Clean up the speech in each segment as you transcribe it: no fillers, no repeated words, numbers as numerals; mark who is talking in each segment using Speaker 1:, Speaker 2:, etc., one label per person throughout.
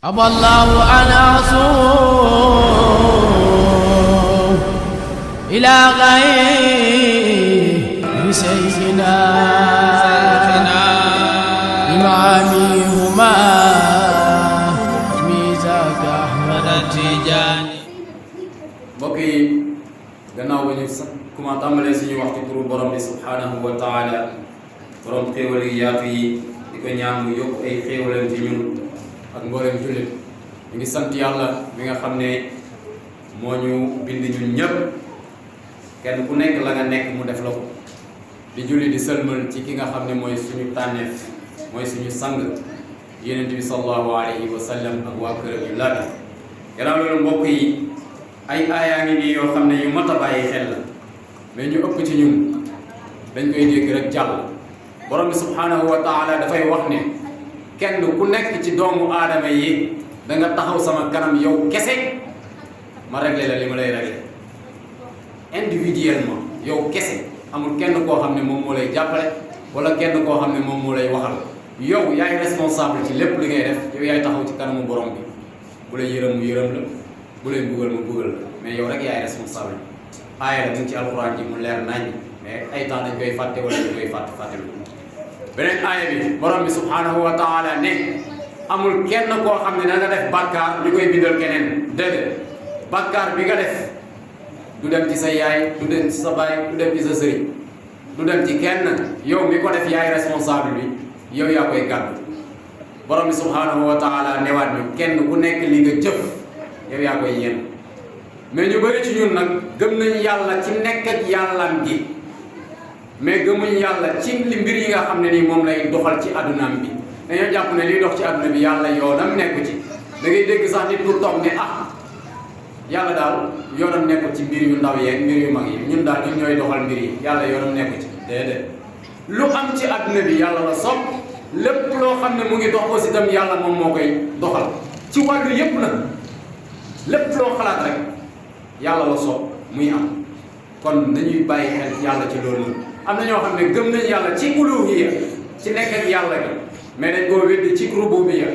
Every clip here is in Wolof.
Speaker 1: أبى الله أن أصوم إلى غير سيدنا إمامهما ميزاك أحمد التجاني.
Speaker 2: mbokk yi gannaaw ba ñu kuma tàmbalee suñu waxtu turu borom bi subhanahu wa taala borom xéewal yi yaatu yi di ko ñaan mu yokk ay xéewalam ci ñun ak mboolem jullit ñu ngi sant yàlla mi nga xam ne moo ñu bind ñun ñëpp kenn ku nekk la nga nekk mu def la ko di julli di sëlmal ci ki nga xam ne mooy suñu tànneef mooy suñu sang yonent bi sallallahu alayhi wa sallam ak waa këram yu laata gannaaw loolu mbokk yi ay aayaa ngi nii yoo xam ne yu mat a bàyyi xel la mais ñu ëpp ci ñun dañ koy dégg rek jàll borom bi subhanahu wa taala dafay wax ne kenn ku nekk ci doomu aadama yi da nga taxaw sama kanam yow kese ma réglé la li ma lay réglé individuellement yow kese amul kenn koo xam ne moom moo lay jàppale wala kenn koo xam ne moom moo lay waxal yow yaay responsable ci lépp li ngay def yow yaay taxaw ci kanamu borom bi bu lay yërëm mu yërëm la bu leen buggal mu buggal la mais yow rek yaay responsable aaya la mu ngi ci alxuraan ji mu leer nañ mais ay temps dañ koy fàtte wala dañ koy fàtte lu beneen aaya bi borom bi subhanahu wa taala ne amul kenn koo xam ne da nga def bàkkaar ñu koy bindal keneen déedéet bàkkaar bi nga def du dem ci sa yaay du dem ci sa baay du dem ci sa sëriñ du dem ci kenn yow mi ko def yaay responsable bi yow yaa koy gàddu borom bi subhanahu wa taala newaat ñu kenn ku nekk li nga jëf yow yaa koy yéen mais ñu bëri ci ñun nag gëm nañ yàlla ci nekk ak yàllam gi mais gëmuñ yàlla ci li mbir yi nga xam ne nii moom lay doxal ci addunaam bi dañoo jàpp ne liy dox ci adduna bi yàlla yoonam nekku ci da ngay dégg sax nit ku toog ne ah yàlla daal yoonam nekku ci mbir yu ndaw yeeg mbir yu mag yi ñun daal ñun ñooy doxal mbir yi yàlla yoonam nekku ci déedéet lu am ci adduna bi yàlla la sopp lépp loo xam ne mu ngi dox aussi itam yàlla moom moo koy doxal ci wàllu yépp nag lépp loo xalaat rek yàlla la sopp muy am kon nañuy bàyyi xel yàlla ci loolu am na ñoo xam ne gëm nañ yàlla ci uluhiyya ci nekk ak yàlla gi mais dañ koo weddi ci rububiyya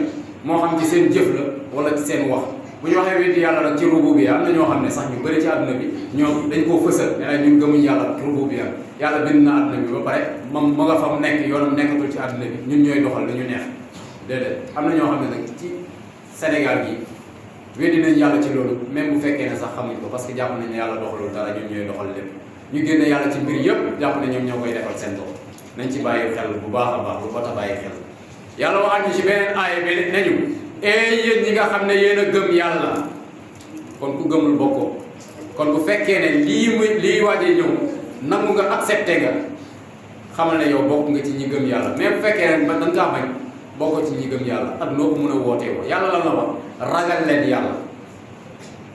Speaker 2: moo xam ci seen jëf la wala ci seen wax bu ñu waxee weddi yàlla nag ci rububiyya am na ñoo xam ne sax ñu bëri ci àdduna bi ñoom dañ koo fësal ne nag ñun gëmuñ yàlla rububiyya yàlla bind na àdduna bi ba pare moom ma nga fa mu nekk yoonam nekkatul ci àdduna bi ñun ñooy doxal lu ñu neex déedéet am na ñoo xam ne nag ci Sénégal gi weddi nañ yàlla ci loolu même bu fekkee ne sax xamuñ ko parce que jàpp nañ ne yàlla doxalul dara ñun ñooy doxal lépp ñu génne yàlla ci mbir yëpp jàpp ne ñoom ñoo koy defal seen bopp nañ ci bàyyi xel bu baax a baax lu bata bàyyi xel yàlla waxaat ñu ci beneen aaya bi nañu yéen ñi nga xam ne yéen a gëm yàlla kon ku gëmul bokkoo kon bu fekkee ne lii waajee ñëw nangu nga accepté nga xamal ne yow bokk nga ci ñi gëm yàlla mais bu fekkee ne da nga kaa bañ bokk ci ñi gëm yàlla ak noo ko mën a wootee woo yàlla lan la wax ragal leen yàlla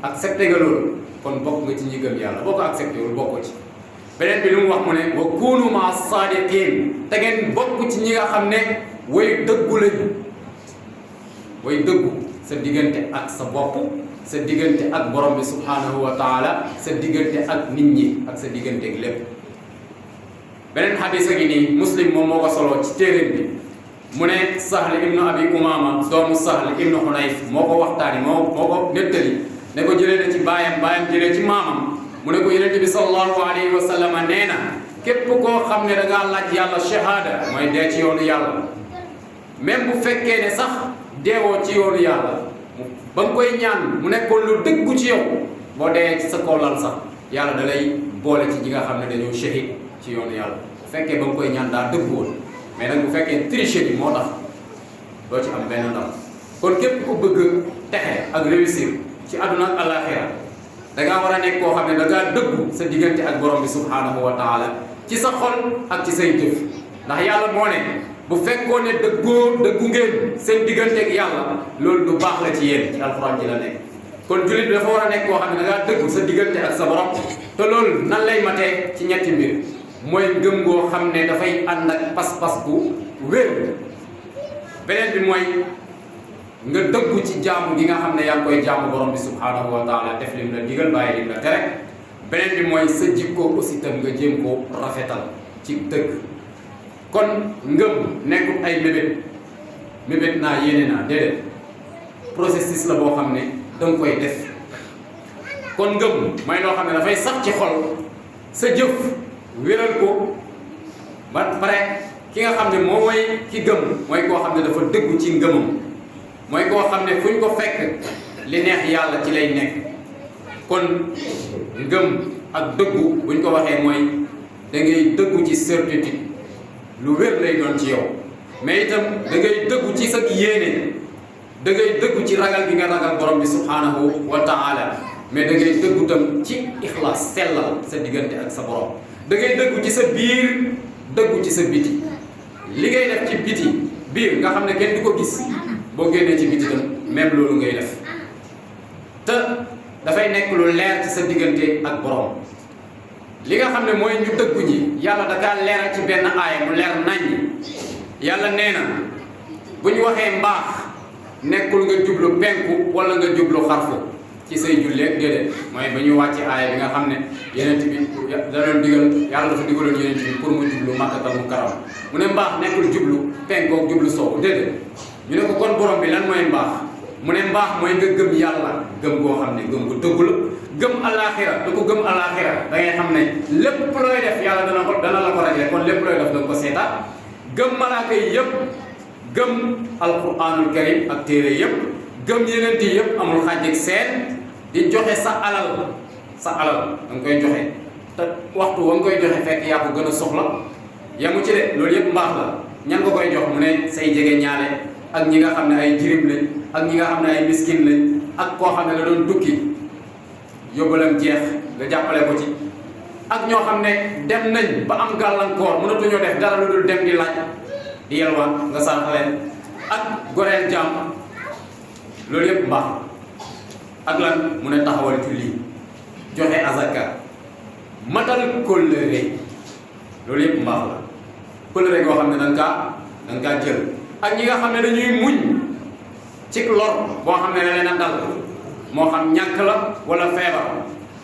Speaker 2: accepté nga loolu kon bokk nga ci ñi gëm yàlla boo ko accepté wul bokkoo ci beneen bi lu mu wax mu ne wa kunu ma saadiqin te ngeen bokk ci ñi nga xam ne way dëggu lañu way dëggu sa diggante ak sa bopp sa diggante ak borom bi subhanahu wa taala sa diggante ak nit ñi ak sa diggante ak lépp beneen xadis a ngi nii muslim moom moo ko soloo ci téeréen bi mu ne Sahl ibnu Abi Umaama doomu Sahl ibnu Hunayf moo ko waxtaani moo ko nettali ne ko jëlee na ci baayam jëlee ci maamam mu ne ko yonent bi sallallahu alayhi wa sallam nee na képp koo xam ne da ngaa laaj yàlla shahada mooy dee ci yoonu yàlla même bu fekkee ne sax deewoo ci yoonu yàlla ba nga koy ñaan mu nekkoon lu dëggu ci yow boo dee ci sa kaw lal sax yàlla da lay boole ci ñi nga xam ne dañoo shahid ci yoonu yàlla bu fekkee ba nga koy ñaan daa dëggu woon mais nag bu fekkee triche bi moo tax doo ci am benn ndam kon képp ku bëgg texe ak réussir ci àdduna ak àllaaxira dangaa war a nekk koo xam ne dangaa dëggu sa diggante ak borom bi subhanahu wa taala ci sa xol ak ci say jëf ndax yàlla moo ne bu fekkoon ne dëggu ngeen seen diggante ak yàlla loolu du baax la ci yéen ci alxuraan ji la nekk kon jullit bi dafa war a nekk koo xam ne dangaa dëggu sa diggante ak sa borom te loolu nan lay matee ci ñetti mbir mooy ngëm goo xam ne dafay ànd ak pas-pas bu wér beneen bi mooy nga dëggu ci jaamu gi nga xam ne yaa ngi koy jaamu borom bi subhanahu wa taala def lim la digal bàyyi lim la tere beneen bi mooy sa jikko aussi tam nga jéem ko rafetal ci dëgg kon ngëm nekkul ay mébét naa yéene naa déedéet processus la boo xam ne danga koy def. kon ngëm mooy loo xam ne dafay sax ci xol sa jëf wéral ko ba pare ki nga xam ne moo mooy ki gëm mooy koo xam ne dafa dëggu ci ngëmam mooy koo xam ne fu ñu ko fekk li neex yàlla ci lay nekk. kon ngëm ak dëggu buñ ko waxee mooy da ngay dëggu ci certitude lu wér lay doon ci yow mais itam da ngay dëggu ci sa yéene da ngay dëggu ci ragal bi nga ragal borom bi subhanahu wa taala mais da ngay dëggu tam ci ixlaas sellal sa diggante ak sa borom da ngay dëggu ci sa biir dëggu ci sa biti li ngay def ci biti biir nga xam ne kenn du ko gis boo génnee ci biti tam même loolu ngay def te dafay nekk lu leer ci sa diggante ak borom li nga xam ne mooy ñu dëggu ñi yàlla da kaa leeral ci benn aaya mu leer naññ yàlla nee na bu ñu waxee mbaax nekkul nga jublu penku wala nga jublu xarfu ci say julleeg déedéet mooy ba ñu wàcc aaya bi nga xam ne yeneen bi da doon digal yàlla dafa digaloon yeneen bi pour mu jublu Makkatal Mukarram mu ne mbaax nekkul jublu penkoog jublu soow déedéet ñu ne ko kon borom bi lan mooy mbaax mu ne mbaax mooy nga gëm yàlla gëm goo xam ne gëm gu dëggu la gëm alaaxira da ko gëm alaaxira da ngay xam ne lépp looy def yàlla dana la ko réglé kon lépp looy def da nga ko seetaat gëm malaaka yi yëpp gëm alquranul karim ak téere yëpp gëm yeneen yi yëpp amul xàjj ak seen di joxe sa alal da nga koy joxe te waxtu wa nga koy joxe fekk yaa ko gën a soxla yamu ci de loolu yëpp mbaax la ñan nga koy jox mu ne say jege ñaale ak ñi nga xam ne ay jirim lañ ak ñi nga xam ne ay miskin lañ ak koo xam ne la doon tukki yóbbalam jeex nga jàppale ko ci ak ñoo xam ne dem nañ ba am gàllankoor mënatuñoo def dara lu dul dem di laaj di yelwaan nga sànq leen ak goreel jàmm loolu yëpp mbaax ak lan mu ne taxawal julli joxe azaka matal kóllëre loolu yëpp mbaax la kóllëre goo xam ne da nga kaa jël ak ñi nga xam ne dañuy muñ ci lor boo xam ne la leen a dal moo xam ñàkk la wala feebar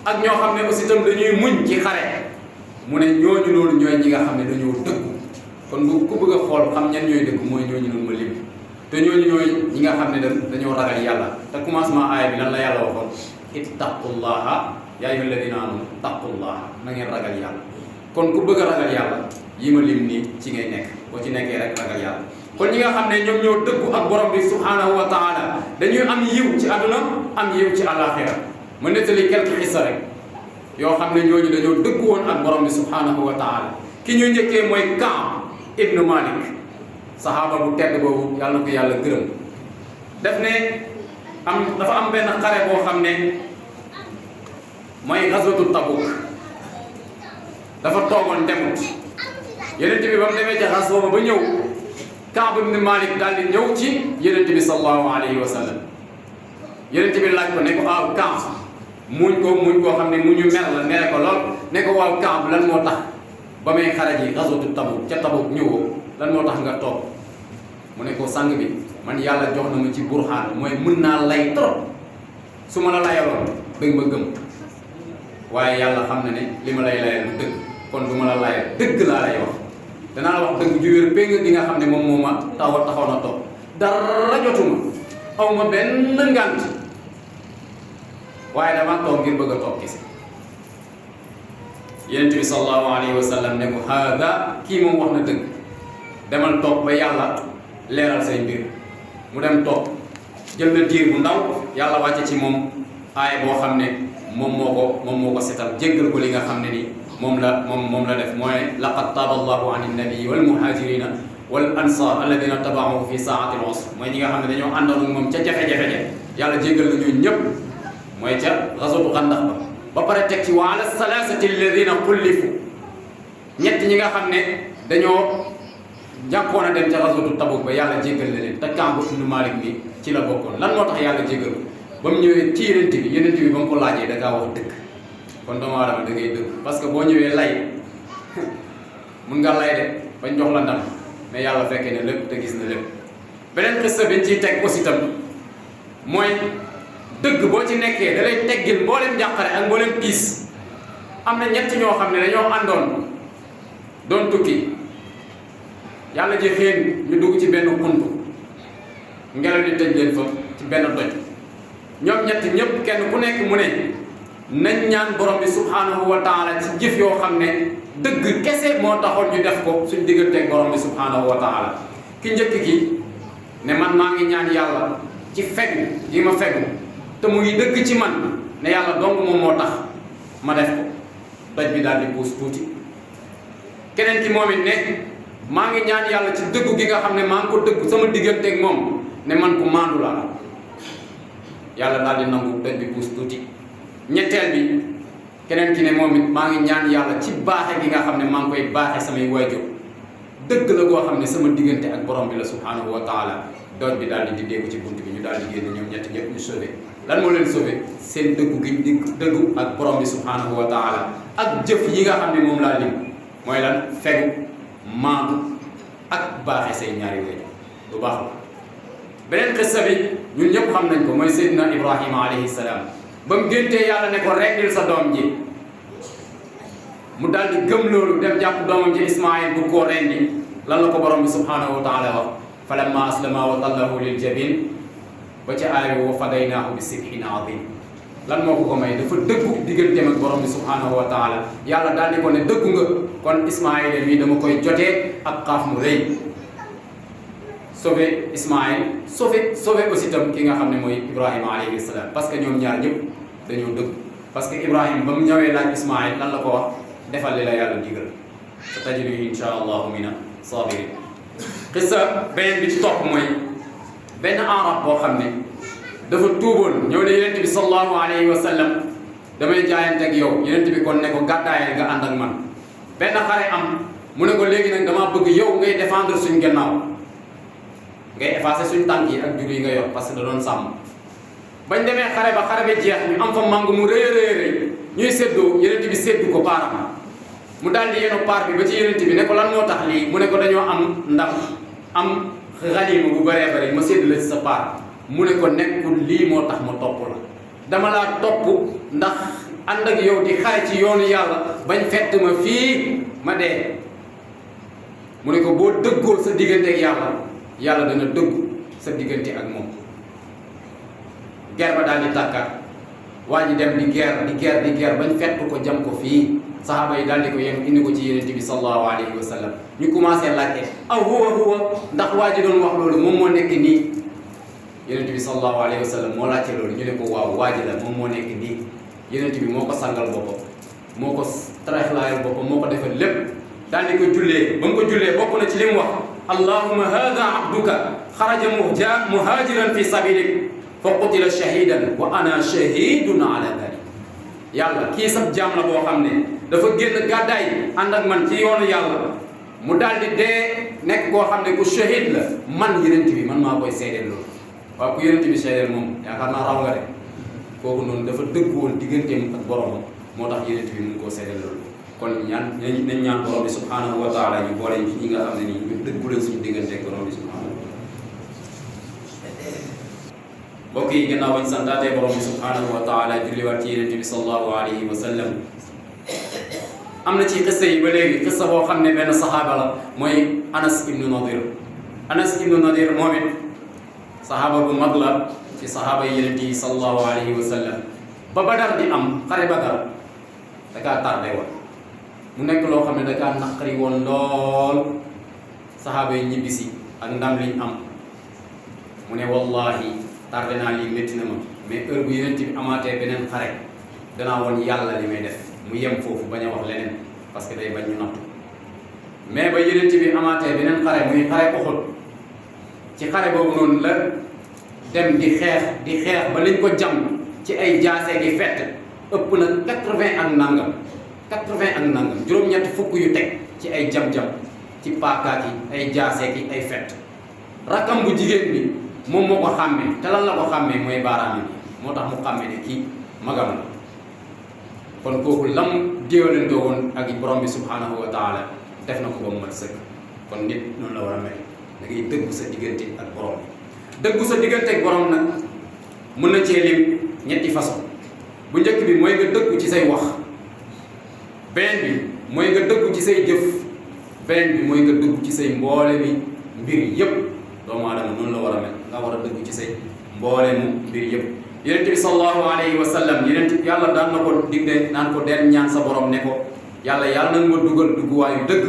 Speaker 2: ak ñoo xam ne aussi itam dañuy muñ ci xare mu ne ñooñu loolu ñooy ñi nga xam ne dañoo dëggu kon bu ku bëgg a xool xam ñan ñooy dëgg mooy ñooñu noonu ma lim te ñooñu ñooy ñi nga xam ne dañoo ragal yàlla te commencement aaya bi lan la yàlla waxoon ittaqullaha yaa ayyuha alladina amanu ittaqullaha na ngeen ragal yàlla kon ku bëgg a ragal yàlla yi ma lim nii ci ngay nekk boo ci nekkee rek ragal yàlla kon ñi nga xam ne ñoom ñoo dëggu ak borom bi subhanahu wa taala dañuy am yiw ci àdduna am yiw ci àllaaxira ma nettali quelques xissa rek yoo xam ne ñooñu dañoo dëggu woon ak borom bi subhanahu wa taala ki ñuy njëkkee mooy Kaab ibnu Malik saxaaba bu tedd boobu yàlla na ko yàlla gërëm def ne dafa am benn xare boo xam ne mooy gazwatu Tabuk dafa toogoon demut yeneen bi ba mu demee ca xas boobu ba ñëw Kaab ibn Malik daal di ñëw ci yeneen bi sallallahu alayhi wa sallam yeneen bi laaj ko ne ko waaw Kaab muñ koo xam ne muñu mer la mere ko lool ne ko waaw Kaab lan moo tax ba may xare ji gazwatu Tabuk ca Tabuk ñëwoo lan moo tax nga toog mu ne ko sang bi man yàlla jox na ma ci burhaan mooy mën naa lay trop su ma la layaloon dëgg ma gëm waaye yàlla xam na ne li ma lay layal du dëgg kon du ma la layal dëgg laa lay wax danaa la wax dëgg ju wér péng di nga xam ne moom moo ma taxaw na toog dara jotuma aw ma benn ngant waaye dama toog ngir bëgg a toog kese Yonent bi sallallahu alayhi wa sallam ne ko haada kii moom wax na dëgg demal toog ba yàlla leeral say mbir mu dem toog jël na diir bu ndaw yàlla wàcce ci moom aaya boo xam ne moom moo ko setal jéggal ko li nga xam ne ni moom la def mooy laqad taaba allahu an nabii wal muhajirina wal ansar alladina tabaahu fi saati al usr mooy ñi nga xam ne dañoo àndoon ak moom ca jafe-jafe ja yàlla jéggal na ñooñu ñëpp mooy ca ghazwatu Xandaq ba pare teg ci wa ala salaasati alladina xullifu ñett ñi nga xam ne dañoo jàppoon a dem ca ghazwatu Tabuk ba yàlla jéggal na leen te Kaab ibn Malik bi ci la bokkoon lan moo tax yàlla jéggal ba mu ñëwee ci yenent bi ba mu ko laajee da kaa wax dëgg kon doomu aadama da ngay dëgg parce que boo ñëwee lay mun nga lay de bañ jox la ndam mais yàlla fekkee ne lépp te gis na lépp beneen xissa biñ ciy teg aussi tam mooy dëgg boo ci nekkee da lay teggil mboolem njàqare ak mboolem tiis am na ñett ñoo xam ne dañoo àndoon doon tukki yàlla ji xéen ñu dugg ci benn xuntu ngelaw li tëj leen fa ci benn doj ñoom ñett ñëpp kenn ku nekk mu ne nañ ñaan borom bi subhanahu wa taala ci jëf yoo xam ne dëgg kese moo taxoon ñu def ko suñ digganteeg borom bi subhanahu wa taala ki njëkk gi ne man maa ngi ñaan yàlla ci fegu yi ma fegu te muy dëgg ci man ne yàlla dong moom moo tax ma def ko doj bi daal di puus tuuti keneen ki moom it ne maa ngi ñaan yàlla ci dëggu gi nga xam ne maa ngi ko dëgg sama digganteeg moom ne man ku maandu laa yàlla daal di nangu doj bi puus tuuti ñetteel bi keneen ki ne moom it maa ngi ñaan yàlla ci baaxe gi nga xam ne maa ngi koy baaxe samay waajur dëgg la goo xam ne sama diggante ak borom bi la subhanahu wa taala doj bi daal di diddeeku ci bunt bi ñu daal di génn ñoom ñett ñëpp ñu sauvé lan moo leen sauvé seen dëggu gi di dëggu ak borom bi subhanahu wa taala ak jëf yi nga xam ne moom laa lim mooy lan fegu maandu ak baaxe say ñaari waajur lu baax la beneen xissa bi ñun ñëpp xam nañ ko mooy Seydina Ibrahima alayhi salaam ba mu géntee yàlla ne ko rendil sa doom ji mu daal di gëm loolu dem jàpp doomam ji Ismaïl bu koo rendi lan la ko borom bi subhanahu wa taala wax falamma aslama wa tallahu lil jabin ba ca aaya wa fadaynaahu bi sibhin azim lan moo ko may dafa dëggu digganteem ak borom bi subhanahu wa taala yàlla daal di ko ne dëggu nga kon Ismaïl mii dama koy jotee ak xaaf mu rëy sauvé Ismaïl sauvé aussi tam ki nga xam ne mooy Ibrahima alayhi salaam parce que ñoom ñaar ñëpp dañoo dëgg parce que Ibrahima ba mu ñëwee laaj Ismaïl lan la ko wax defal li la yàlla digal sa tajiduni insha allahu mina sabirin xissa beneen bi ci topp mooy benn arab boo xam ne dafa tuuboon ñëw ne yonent bi sallallahu alayhi wa sallam damay jaayante ak yow yonent bi kon ne ko gàddaayal nga ànd ak man benn xare am mu ne ko léegi nag damaa bëgg yow ngay défendre suñ gannaaw ngay effacer suñ tànk yi ak jur yi nga yor parce que da doon sàmm bañ demee xare ba xare ba jeex ñu am fa màng mu rëy a rëy ñuy séddoo yonent bi séddu ko paaram mu daal di yenu paar bi ba ci yonent bi ne ko lan moo tax lii mu ne ko dañoo am ndam am xalima bu bëree bëri ma sédd la ci sa paar mu ne ko nekkul lii moo tax ma topp la dama laa topp ndax ànd ak yow di xare ci yoonu yàlla bañ fett ma fii ma dee mu ne ko boo dëggoo sa diggante ak yàlla yàlla dana dëggu sa diggante ak moom guerre ba daal di tàkkaat waa ji dem di guerre bañ fett ko jam ko fii saxaaba yi daal di ko yem indi ko ci yonent bi sallallahu alayhi wa sallam ñu commencé laajte huwa ndax waa ji doon wax loolu moom moo nekk nii yonent bi sallallahu alayhi wa sallam moo laajte loolu ñu ne ko waaw waa ji la moom moo nekk nii yonent bi moo ko sangal boppam moo ko taraxlaayal boppam moo ko defal lépp daal di ko jullee ba mu ko jullee bokk na ci li mu wax allahumma hada abduka xaraja muhajiran fi sabilik fa qutila shahidan wa ana shahidun ala dalik yàlla kii sab jaam la boo xam ne dafa génn gàddaay ànd ak man ci yoonu yàlla mu daal di dee nekk koo xam ne ku shahid la man yonent bi man maa koy seedeel loolu waaw ku yonent bi seedeel moom yaakaar naa raw nga de kooku noonu dafa dëgg woon digganteem ak boromam moo tax yonent bi mun koo seedeel loolu kon nañ ñaan borom bi subhanahu wa taala ñu boole ci ñi nga xam ne nii ñu dëggu lañ suñu diggante ak borom bi subhanahu mbokk yi gannaaw bañ santaatee borom bi subhanahu wa taala julliwaat ci yonent bi sallallahu alayhi wa sallam am na ci xissa yi ba léegi xissa boo xam ne benn saxaaba la mooy Anas ibnu Nadir moom it saxaaba bu mag la ci saxaaba yi yonent yi sallallahu alayhi wa sallam ba Badar di am xare Badar da kaa tardé woon mu nekk loo xam ne da kaa naqari woon lool saxaaba yi ñibbisi ak ndam liñ am mu ne wallahi tardé naa lii métti na ma mais heure bu yonent bi amaatee beneen xare danaa woon yàlla li may def mu yem foofu bañ a wax leneen parce que day bañ ñu nattu mais ba yonent bi amaatee beneen xare muy xare Uhud ci xare boobu noonu la dem di xeex ba liñ ko jam ci ay jaasee gi fett ëpp na 80 ak nangam juróom-ñetti fukk yu teg ci ay jam-jam ci paakaat yi ay jaasee gi ay fett rakam bu jigéen bi moom moo ko xàmmee te lan la ko xàmmee mooy baaraam yi moo tax mu xàmmee ne kii magam la kon kooku lam déwalantoo woon ak borom bi subhanahu wa taala def na ko ba mu mat sëkk kon nit noonu la war a mel da ngay dëggu sa diggante ak borom bi dëggu sa diggante ak borom nag mën na cee lim ñetti façon bu njëkk bi mooy nga dëggu ci say wax beneen bi mooy nga dëggu ci say jëf beneen bi mooy nga dëggu ci say mboole bi mbir yépp doomu aadama noonu la war a mel nga war a dëggu ci say mboole mu mbir yëpp. yonent bi sallallahu alayhi wa sallam yàlla daan na ko digle naan ko den ñaan sa borom ne ko yàlla na nga ma dugal dugguwaayu dëgg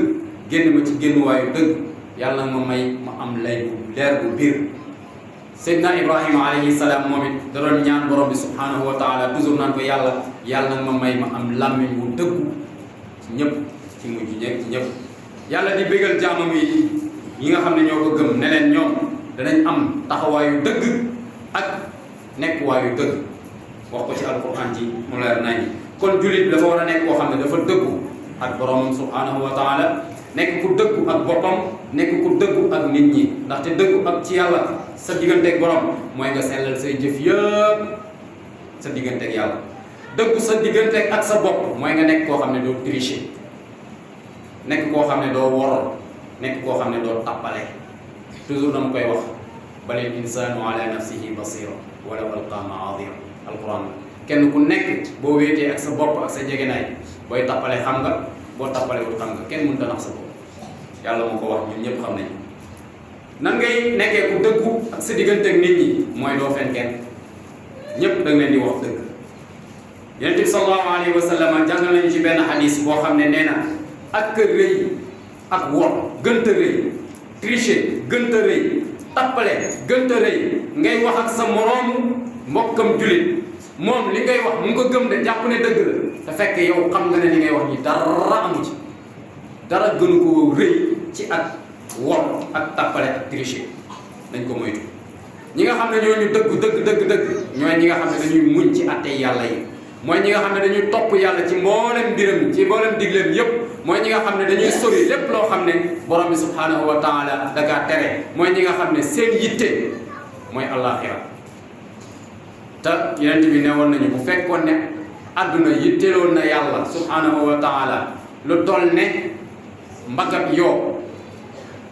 Speaker 2: génn ma ci génnuwaayu dëgg yàlla na ma may ma am lay bu leer bu biir. Seydina Ibrahima alayhi salaam moom it da doon ñaan borom bi subhanahu wa taala toujours naan ko yàlla na ma may ma am làmmiñ wu dëggu ci ñëpp ci mujj ci ñëpp. yàlla di bégal jaamam yi nga xam ne ñoo ko gëm ne leen ñoom danañ am taxawaayu dëgg ak nekkuwaayu dëgg wax ko ci alquran ji mu leer nañ. kon jullit bi dafa war a nekk koo xam ne dafa dëggu ak boromam subhanahu wa taala nekk ku dëggu ak boppam nekk ku dëggu ak nit ñi ndaxte dëggu ak ci yàlla sa digganteeg borom mooy nga sellal say jëf yëpp sa digganteeg yàlla. dëggu sa digganteeg ak sa bopp mooy nga nekk koo xam ne doo tricher nekk koo xam ne doo wor nekk koo xam ne doo tappale. toujours dama koy wax balil insaanu ala nafsihi basira walaw alqaa ma'aadira alquran. kenn ku nekk boo wéetee ak sa bopp ak sa jegenaay booy tappale xam nga boo tappalewul xam nga kenn mënut a nax sa bopp yàlla moo ko wax ñun ñëpp xam nañ. nan ngay nekkee ku dëggu ak sa diggante ak nit ñi mooy doo fen kenn ñëpp da nga leen di wax dëgg. yonent bi sallallahu alayhi wa sallam jàngal nañu ci benn xadis boo xam ne nee na ak rëy ak wor gënta rëy tricher gënta rëy tappale gënta rëy ngay wax ak sa moroomu mbokkam julit moom li ngay wax mu ngi ko gëm de jàpp ne dëgg la te fekk yow xam nga ne li ngay wax ni dara amu ci dara gënu ko rëy ci ak wor ak tappale ak tricher dañ ko moytu. ñi nga xam ne ñoo ñu dëgg ñooy ñi nga xam ne dañuy muñ ci àttey yàlla yi mooy ñi nga xam ne dañuy topp yàlla ci mboolem mbiram ci mboolem digleem yépp mooy ñi nga xam ne dañuy sori lépp loo xam ne borom bi subhanahu wa taala da kaa tere mooy ñi nga xam ne seen yitte mooy àllaaxira. te yonent bi ne woon nañu bu fekkoon ne àdduna yitteloon na yàlla subhanahu wa taala lu toll ne mbagab yoo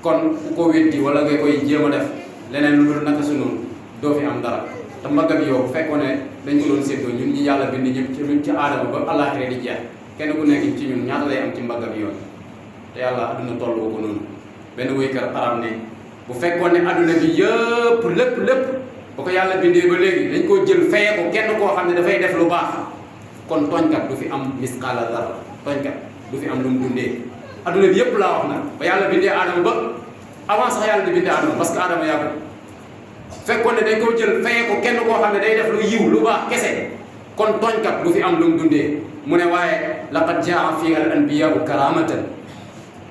Speaker 2: kon ku ko weddi wala nga koy jéem a def leneen lu dul naka su noonu doo fi am dara. te mbagab yoo bu fekkoon ne dañ ko doon séddoo ñun ñi yàlla bind ñëpp ci aadama ba àllaaxira di jeex kenn ku nekk ci ñun ñaata lay am ci mbagab yoon te yàlla àdduna tollu ko noonu. benn wéykat arab ne bu fekkoon ne àdduna bi yëpp lépp bu ko yàlla bindee ba léegi dañ koo jël fayee ko kenn koo xam ne dafay def lu baax kon tooñkat du fi am misqaala dara tooñkat du fi am lu mu dundee. adduna bi yëpp laa wax nag ba yàlla bindee aadama ba avant sax yàlla di bindee aadama parce que aadama yàgg fekkoon ne dañ koo jël fayee ko kenn koo xam ne day def lu yiw lu baax kese kon tooñkat du fi am lu mu dundee. mu ne waaye laqad jaa fiha al anbiyaau karamatan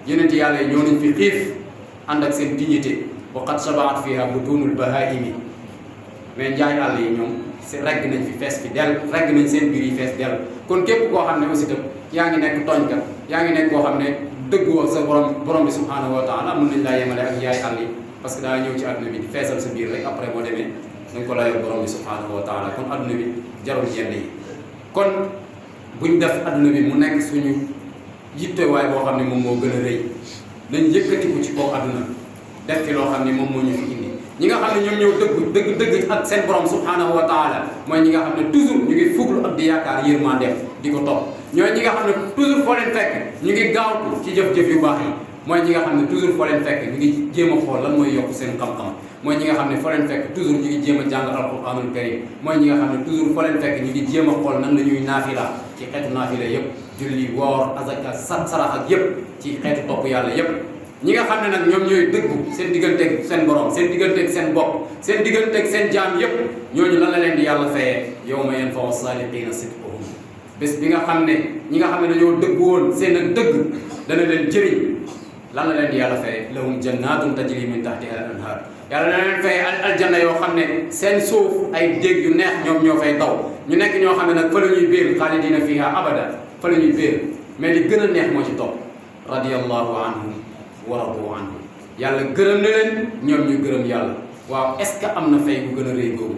Speaker 2: yonent yàlla yi ñoo nañ fi xiif ànd ak seen dignité wa qad shabaat fiha butunul bahaimi mais njaay àll yi ñoom regg nañ fi fees fi del regg nañ seen biir yi fees del. kon képp koo xam ne aussi tam yaa ngi nekk tooñkat yaa ngi nekk koo xam ne dëgguwoo sa borom bi subhanahu wa taala mën nañ laa yemale ak njaay àll yi parce que daa ñëw ci adduna bi di feesal sa biir rek après boo demee da nga ko layoo borom bi subhanahu wa taala. kon adduna bi jarul yenn yi kon buñ def adduna bi mu nekk suñu yittewaay boo xam ne moom moo gën a rëy nañ yëkkatiku ci kaw adduna def ci loo xam ne moom moo ñu fi indi. ñi nga xam ne ñoom ñoo dëgg ak seen borom subhanahu wa taala mooy ñi nga xam ne toujours ñu ngi fuglu ak di yaakaar yërmandeem di ko topp. ñooy ñi nga xam ne toujours foo leen fekk ñu ngi gaawtu ci jëf-jëf yu baax yi mooy ñi nga xam ne toujours foo leen fekk ñu ngi jéem a xool lan mooy yokk seen xam-xam mooy ñi nga xam ne foo leen fekk toujours ñu ngi jéem a jàng alquranul karim mooy ñi nga xam ne toujours foo leen fekk ñu ngi jéem a xool nan la ñuy naafila ci xeetu naafila yépp julli woor azaka sarax ak yépp ci xeetu topp yàlla yépp. ñi nga xam ne nag ñoom ñooy dëggu seen digganteeg seen borom seen digganteeg seen bopp seen digganteeg seen jaam yépp ñooñu lan la leen di yàlla fayee yawma yanfa'u saadiqiina sidquhum bés bi nga xam ne ñi nga xam ne dañoo dëggu woon seen ak dëgg dana leen jëriñ lan la leen di yàlla fayee lahum jannaatun tajri min tahtiha al anhaar yàlla dana leen fayee aljanna yoo xam ne seen suuf ay déeg yu neex ñoom ñoo fay daw ñu nekk ñoo xam ne nag fa la ñuy béer xaalidiina fiha abada fa la ñuy béer mais li gën a neex moo ci topp radiyallahu anhum wa radu anhu yàlla gërëm na leen ñoom ñu gërëm yàlla. waaw est ce que am na fay bu gën a rëy googu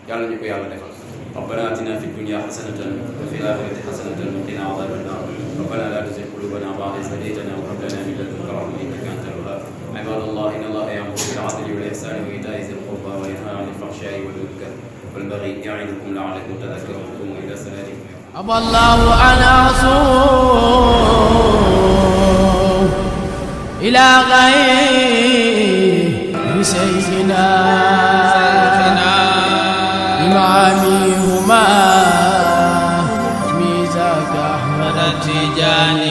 Speaker 2: yàlla ñu ko yàlla defal. rabbana atina fi dunya hasanatan wa fil akhirati hasanatan wa qina adhaban nar rabbana la tuzigh qulubana ba'da idh hadaytana wa hab lana min ladunka rahmatan innaka antal wahhab ibadallah inna allaha ya'muru bil 'adli wal ihsani wa ita'i dhil qurba wa yanha 'anil fahsha'i wal munkar wal baghi ya'idukum la'allakum tadhakkarun qumu ila salatikum
Speaker 1: أبى الله أن أصوم إلى غير سيدنا كراميهما ميزاك أحمد التجاني